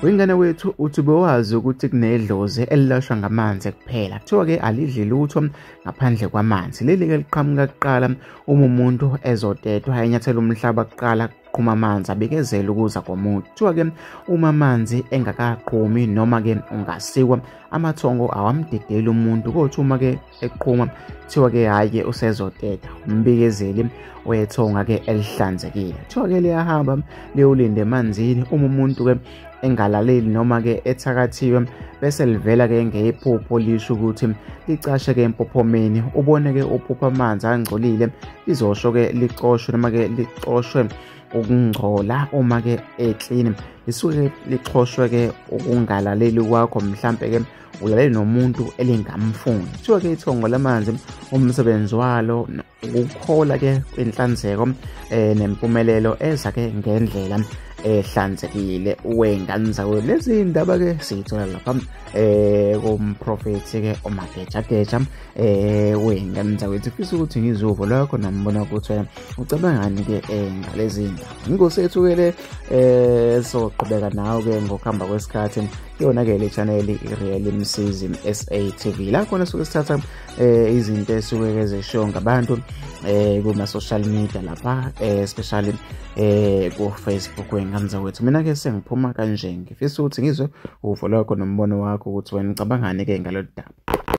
Wengane wethu uthi bewazi ukuthi kunedlozi elilashwa ngamanzi kuphela. Kuthiwa-ke alidli lutho ngaphandle kwamanzi. Leli-ke liqhamuka kuqala uma umuntu ezotetwa enyathela umhlaba kuqala kuqhuma amanzi abikezele ukuza komuntu. Kuthiwa-ke uma amanzi engakaqhumi noma-ke ungasikwa amathongo awamdedeli umuntu, kodwa uma-ke eqhuma kuthiwa-ke hhayi-ke usezoteta, umbikezeli wethonga-ke elihlanzekile. Kuthiwa-ke liyahamba liyolinda emanzini uma umuntu-ke engalaleli noma-ke ethakathiwe, bese livela-ke ngephupho lisho ukuthi licashe-ke empophomeni, ubone-ke uphupha amanzi angcolile, lizosho-ke licoshwe noma-ke licoshwe ukungcola uma-ke eklini, lisuke lixhoshwe-ke ukungalaleli kwakho, mhlampe-ke ulalele nomuntu elingamfuni. Kuthiwa-ke ithongo lamanzi umsebenzi walo ukukhola-ke kwinhlanzeko nempumelelo eza-ke ngendlela ehlanzekile. Wengane zakwethu, lezi ndaba-ke siyithola lapha kumprofethi-ke uMagejageja. Wengane zakwethu, ngifisa ukuthi ngizwe uvo lwakho nambona ukuthi wena ucabangani-ke ngalezi ndaba. Ingosi yethu-ke le soqhubeka nawo-ke ngokuhamba kwesikhathi iyona-ke le channel i-Real Msizi SA TV, la khona suke sithatha izinto esuke zishiwo ngabantu kuma-social media lapha, especially ku-Facebook. Wengane zakwethu, mina-ke sengiphuma kanje, ngifisa ukuthi ngizwe uvo lwakho nombono wakho ukuthi wena ucabangani-ke ngalolu daba.